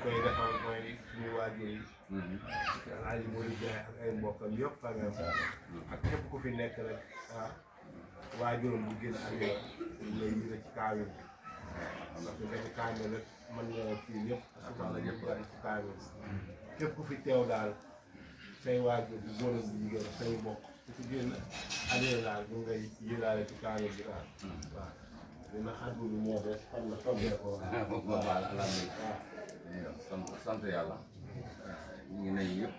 koy defal mooy suñu waajur yi alaaji mooy jaay ak ay mbokkam yëpp famem ak képp ku fi nekk rek waajuram bu génn àddina lay yëre ci kaamil parce que dafa kaamil rek mën nga kii yëpp suba la ñëpp bari ci kaamil képp ku fi teew daal say waajur bu góor bu jigéen say mbokk ku fi génn àddina daal bu ngay yëraale ci kaamil bi daal waaw dina àdduna moo des xam nga toggee ko waaw sant yàlla ñu ngi nuyu ñëpp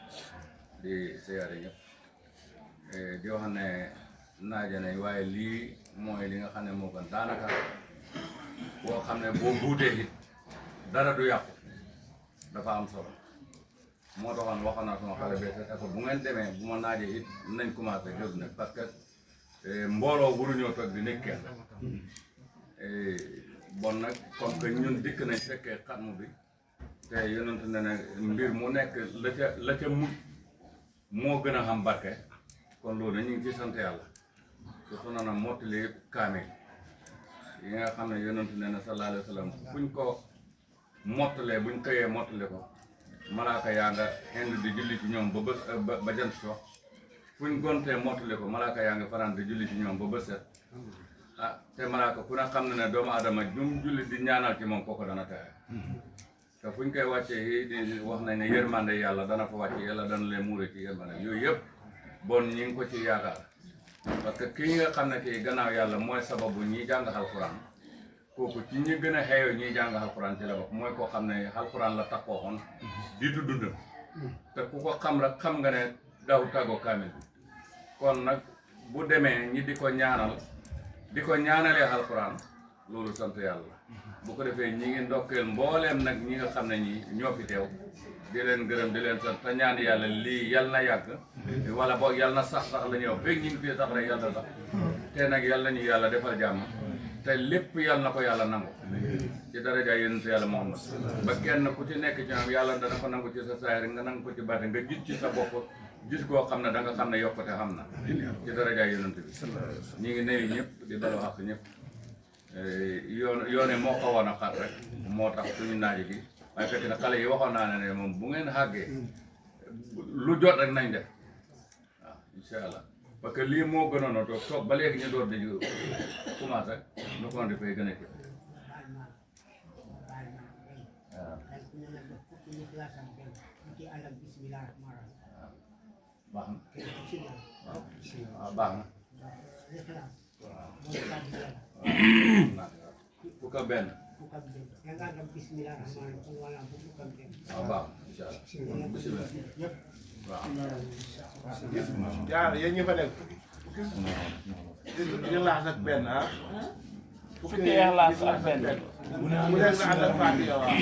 di siyaare ñëpp di wax ne naaja nañ waaye lii mooy li nga xam ne moo gën daanaka boo xam ne boo buutee it dara du yàqu dafa am solo moo taxoon waxoon naa sama xale bi te bu ngeen demee bu ma naajee it nañ commencé jóg nag parce que mbooloo waruñoo toog di nekk kenn bon nag comme que ñun dikk nañ fekkee xatmu bi te yonent ne ne mbir mu nekk la ca mujj moo gën a xam barke kon loolu ñu ngi ci sant yàlla surtout na mottali kaamil yi nga xam ne yonent ne ne sallallahu alayhi wa sallam buñ ko mottalee buñ xëyee mottali ko malaaka yaa nga indi di julli ci ñoom ba jant so fuñ gontee mottali ko malaaka yaa nga fanaan di julli ci ñoom ba bët set te malaaka ku ne xam ne ne doomu adama jum julli di ñaanal ci moom kooku dana texe te fuñ koy wàccee yi wax nañ ne yërmande yàlla dana fa wàcce yàlla dana leen muure ci yërmande yooyu yëpp bon ñi ngi ko ci yaakaar parce que kii nga xam ne kii gannaaw yàlla mooy sababu ñiy jàng alxuraan kooku ci ñi gën a xeeyoo ñiy jàng alxuraan ci la bokk mooy koo xam ne alxuraan la takkoo xoon di dundam te ku ko xam rek xam nga ne daw tàggoo kaamil bi kon nag bu demee ñi di ko ñaanalee alxuraan loolu sant yàlla bu ko defee ñi ngi ndokkeel mbooleem nag ñi nga xam ne ñi ñoo fi teew di leen gërëm di leen sant te ñaan yàlla lii yal na yàgg wala boog yal na sax la ñuy wax fekk ñu ngi fii sax rek yàlla sax te nag yàlla ñu yàlla defal jàmm te lépp yal na ko yàlla nangu ci daraja yonent yàlla Muhammad ba kenn ku ci nekk ci am yàlla dana ko nangu ci sa saay rek nga nangu ko ci baate nga gis ci sa bopp gis goo xam ne da nga xam ne yokkute xam na ci daraja yonent bi ñu ngi nuyu ñëpp di balu àq ñëpp yoone moo xawoon a xat rek moo tax suñu naaje gi waaye fekk na xale yi waxoon naa ne moom bu ngeen xàggee lu jot rek nañ def waaw incha allah parce que lii moo gënoon a toog ba léegi ñu door di commencé lu ko dafay gën a kii waaw baax na fukk ak benn waaw baax incha allah bisimilah waaw jaar yéen ñi fa nekk Ixlaas ak benn fukki Ixlaas ak benn mu nekk nga ànd ak Faatiha waaw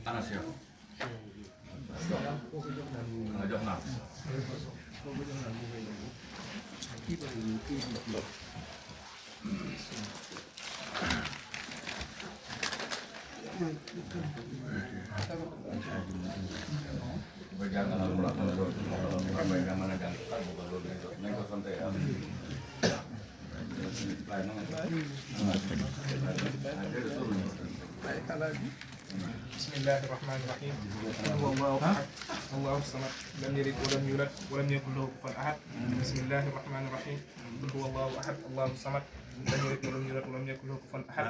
ana Cheikh jox naa ba jàngal mu la xam ne loolu nga mën a jàng nañ ko sant yàlla بسم الله الرحمن الرحيم هو الله احد الله الصمد لم يلد ولم يولد ولم يكن له كفوا احد بسم الله الرحمن الرحيم هو الله احد الله الصمد لم يلد ولم يولد ولم يكن له كفوا أحد.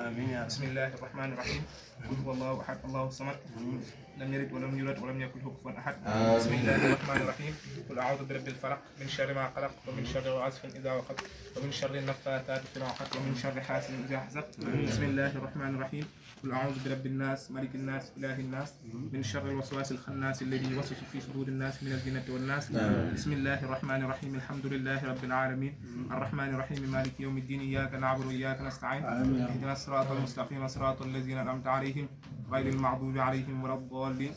بسم الله الرحمن الرحيم. قل هو الله أحد الله الصمد لم يلد ولم يولد ولم يكن له كفوا أحد. بسم الله الرحمن الرحيم. قل أعوذ برب الفلق من شر ما خلق ومن شر غاسق إذا وقب ومن شر النفاثات في العقد ومن شر حاسد إذا حسد. بسم الله الرحمن الرحيم. قل أعوذ برب الناس ملك الناس إله الناس من شر الوسواس الخناس الذي يوسوس في صدور الناس من الجنة والناس. بسم الله الرحمن الرحيم. الحمد لله رب العالمين الرحمن الرحيم مالك يوم الدين إياك نعبد وإياك نستعين اهدنا الصراط المستقيم صراط الذين أنعمت عليهم غير المغضوب عليهم ولا الضالين.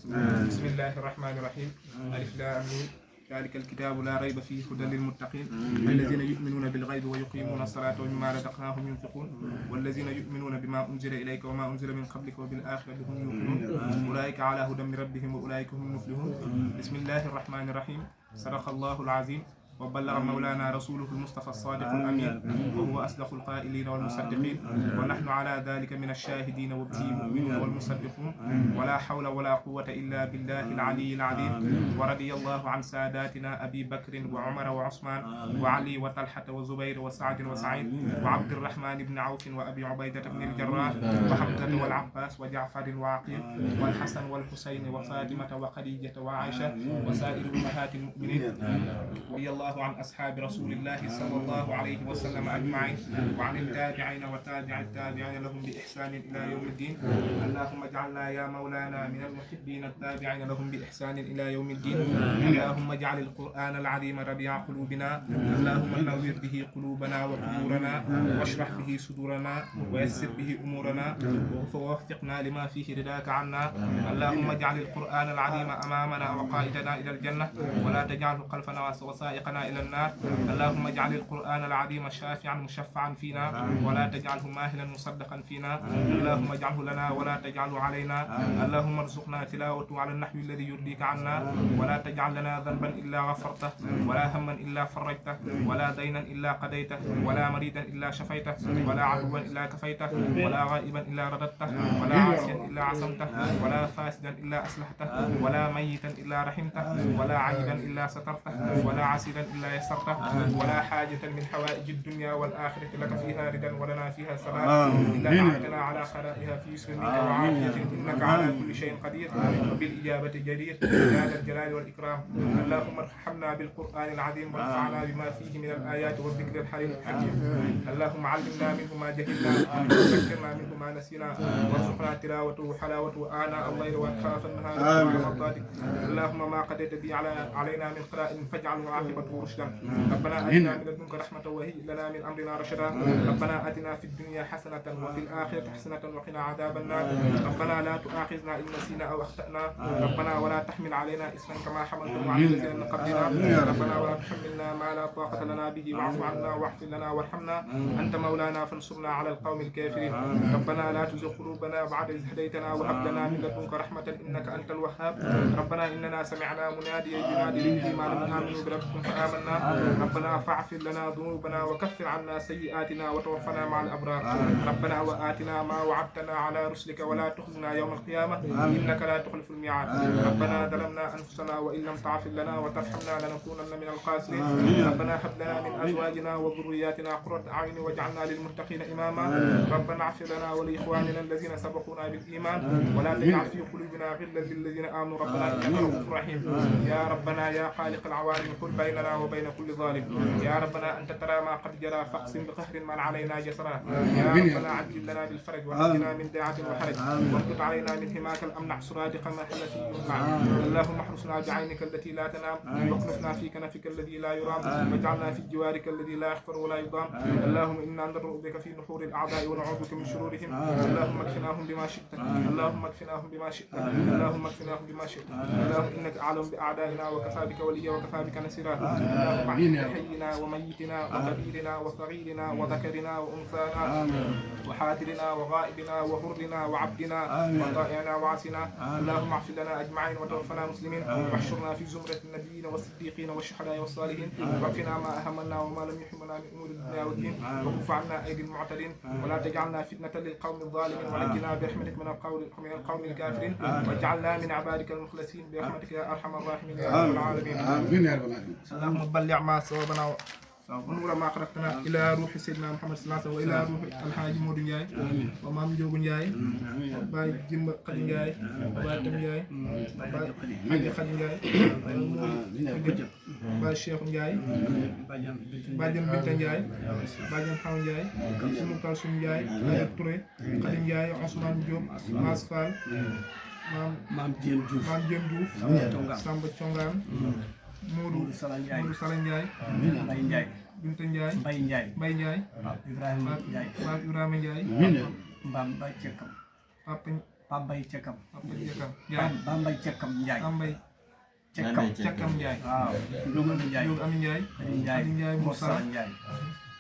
بسم الله الرحمن الرحيم. ألف لام ميم ذلك الكتاب لا ريب فيه هدى للمتقين الذين يؤمنون بالغيب ويقيمون الصلاة ومما رزقناهم ينفقون والذين يؤمنون بما أنزل إليك وما أنزل من قبلك وبالآخرة هم يوقنون أولئك على هدى من ربهم وأولئك هم المفلحون. بسم الله الرحمن الرحيم. صدق الله العظيم وبلغ مولانا رسوله المصطفى الصادق الأمين وهو أصدق القائلين والمصدقين ونحن على ذلك من الشاهدين وبه المؤمنون والمصدقون ولا حول ولا قوة إلا بالله العلي العظيم. ورضي الله عن ساداتنا أبي بكر وعمر وعثمان وعلي وطلحة وزبير وسعد وسعيد وعبد الرحمن بن عوف وأبي عبيدة بن الجراح وحمزة والعباس وجعفر وعقيل والحسن والحسين وفاطمة وخديجة وعائشة وسائر أمهات المؤمنين. رضي الله عن أصحاب رسول الله صلى الله عليه وسلم أجمعين وعن التابعين وتابع التابعين لهم بإحسان إلى يوم الدين. اللهم اجعلنا يا مولانا من المحبين التابعين لهم بإحسان إلى يوم الدين. اللهم اجعل القرآن العظيم ربيع قلوبنا اللهم نور به قلوبنا وقبورنا واشرح به صدورنا ويسر به أمورنا ووفقنا لما فيه رضاك عنا. اللهم اجعل القرآن العظيم أمامنا وقائدنا إلى الجنة ولا تجعله خلفنا وسائقنا إلى النار. اللهم اجعل القرآن العظيم شافعا مشفعا فينا ولا تجعله ماهلا مصدقا فينا. اللهم اجعله لنا ولا تجعله علينا. اللهم ارزقنا تلاوته على النحو الذي يرضيك عنا ولا تجعل لنا ذنبا إلا غفرته ولا هما إلا فرجته ولا دينا إلا قضيته ولا مريدا إلا شفيته ولا عدوا إلا كفيته ولا غائبا إلا رددته ولا عاصيا إلا عصمته ولا فاسدا إلا أصلحته ولا ميتا إلا رحمته ولا عيبا إلا سترته ولا عسيرا إلا يسرته ولا حاجة من حوائج الدنيا والآخرة لك فيها ردا ولنا فيها سلام إلا أعنتنا على خلائها في سلمك وعافية إنك على كل شيء قدير وبالإجابة جدير يا ذا الجلال والإكرام. اللهم ارحمنا بالقرآن العظيم وانفعنا بما فيه من الآيات والذكر الحكيم. اللهم علمنا منه ما جهلنا وذكرنا منه ما نسينا وارزقنا تلاوته حلاوته آناء الليل وأطراف النهار ومرضاتك. اللهم ما قضيت به علينا من قضاء فاجعله عاقبته رشدا. ربنا آتنا من لدنك رحمة وهيئ لنا من أمرنا رشدا. ربنا آتنا في الدنيا حسنة وفي الآخرة حسنة وقنا عذاب النار. ربنا لا تؤاخذنا إن نسينا أو أخطأنا. ربنا ولا تحمل علينا إصرا كما حملته على الذين من قبلنا. ربنا ولا تحملنا ما لا طاقة لنا به واعف عنا واغفر لنا وارحمنا أنت مولانا فانصرنا على القوم الكافرين. ربنا لا تزغ قلوبنا بعد إذ هديتنا وهب لنا من لدنك رحمة إنك أنت الوهاب. ربنا إننا سمعنا مناديا ينادي للإيمان أن آمنوا بربكم فآمنا. ربنا فاغفر لنا ذنوبنا وكفر عنا سيئاتنا وتوفنا مع الأبرار. ربنا وآتنا ما وعدتنا على رسلك ولا تخزنا يوم القيامة إنك لا تخلف الميعاد. ربنا ظلمنا أنفسنا وإن لم تغفر لنا وترحمنا لنكونن من الخاسرين. ربنا هب لنا من أزواجنا وذرياتنا قرة أعين واجعلنا للمتقين إماما. ربنا اغفر لنا ولإخواننا الذين سبقونا بالإيمان ولا تجعل في قلوبنا غلا للذين آمنوا ربنا إنك رؤوف رحيم. يا ربنا يا خالق العوالم كن بيننا وبين كل ظالم. يا ربنا أنت ترى ما قد جرى فاقسم بقهر من علينا جسرا. يا ربنا عجل لنا بالفرج ونجنا من داعة وحرج واسقط علينا من حماك الأمنع سرادق ما حل فيه يمنع. اللهم احرسنا بعينك التي لا تنام واكنفنا في كنفك الذي لا يرام واجعلنا في جوارك الذي لا يخفر ولا يضام. اللهم إنا نضرب بك في نحور الأعداء ونعوذ بك من شرورهم. اللهم اكفناهم بما شئت. اللهم اكفناهم بما شئت. اللهم اكفناهم بما شئت. اللهم إنك أعلم بأعدائنا وكفى بك وليا وكفى بك نصيرا. اللهم احفظ حينا وميتنا وكبيرنا وصغيرنا وذكرنا وأنثانا وحاضرنا وغائبنا وحرنا وعبدنا وطائعنا وعاصنا. اللهم اغفر لنا أجمعين وتوفنا مسلمين واحشرنا في زمرة النبيين والصديقين والشهداء والصالحين واكفنا ما أهمنا وما لم يهمنا من أمور الدنيا والدين وكف عنا أيدي المعتدين ولا تجعلنا فتنة للقوم الظالمين ونجنا برحمتك من القوم الكافرين واجعلنا من عبادك المخلصين برحمتك يا أرحم الراحمين يا رب العالمين. آمين يا رب العالمين. اللهم بلغ ما صوبنا ونور ما خلقتنا إلى روح سيدنا محمد صلى الله عليه وسلم وإلى روح الحاج مودو نجاي ومام جوجو نجاي باي جيم خدي نجاي باي تم نجاي باي خدي نجاي باي شيخ نجاي باي جن بنت نجاي باي جن حاو نجاي سمو كالسوم نجاي باي توري خدي نجاي عثمان جوم ماس فال مام جيم جوف سامب تشونغان Modou Sala Ndiaye Mbaye Ndiaye Binta Ndiaye Mbaye Ndiaye Pape Ibrahima Ndiaye Mbamba Cekam Pape Mbaye Cekam Bambay Cekam Ndiaye Cekam Ndiaye waaw Ndiaye Ami Ndiaye Moussa Ndiaye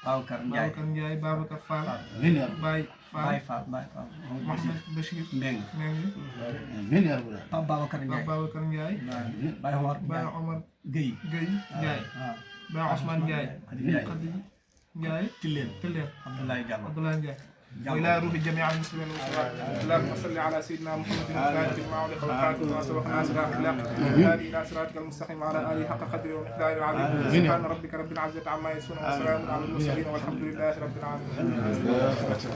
Babacar Ndiaye Babacar Fall Baye Fall Mohamed Bachir Meng Pape Babacar Ndiaye Baye Omar Gueye Ndiaye Baye Ousmane Ndiaye Khady Ndiaye Tillen Abdoulaye Ndiaye وإلى روح جميع المسلمين والمسلمات اللهم صل على سيدنا محمد الفاتح لما أغلق والخاتم لما سبق ناصر الأخلاق هذه إلى صراطك المستقيم وعلى آله حق قدره ومقداره العظيم سبحان ربك رب العزة عما يصفون وسلام على المرسلين والحمد لله رب العالمين.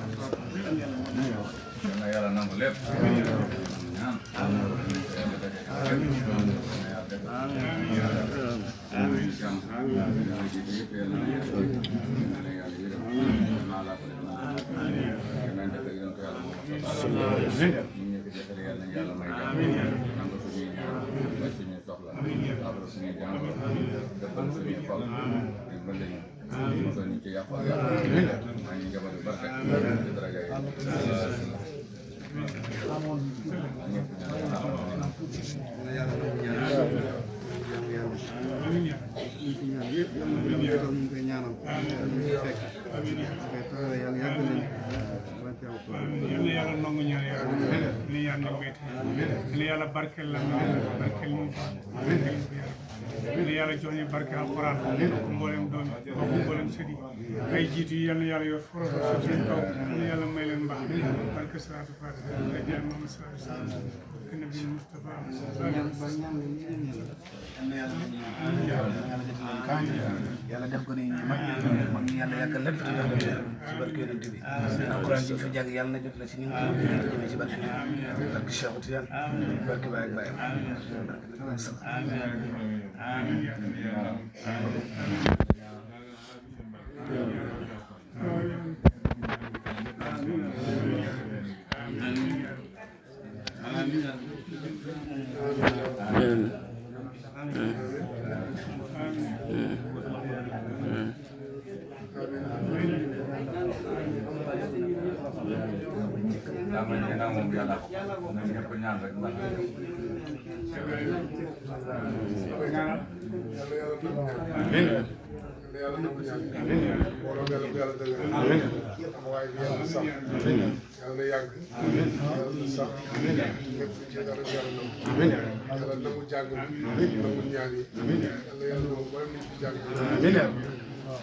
yàlla nangu ñaan yàlla li yàlla metti li yàlla barkel la barkel ñu li yàlla jox ñu barke alquran ko mboolem doon ko mboolem sëdi ay jiitu yàlla yàlla yor foro ci seen kaw yàlla may leen mbaax barke salatu fatiha ay jël Muhammad sallallahu alayhi wasallam nabi Mustafa yàlla def ko ni mag ñi yàlla yàggal lépp ci def ci barke yonent bi alquran ji fi jàng yàlla na jot la ci ñu ko jëmee ci barke barke Cheikh Tidiane barke Baye Baye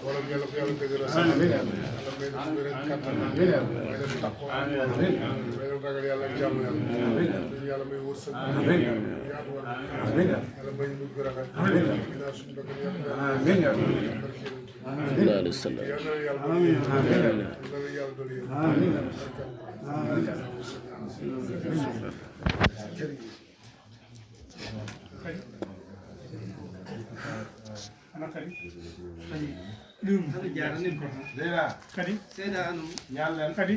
wala yàlla ko yàlla dëgëral sax yàlla may na wér ak kattan may def taqwa may def ragal yàlla ak jàmm yàlla yàlla may wërsëg yaatu war yàlla may ñu mujj rafet ginnaaw suñu bëgg yàlla Kadi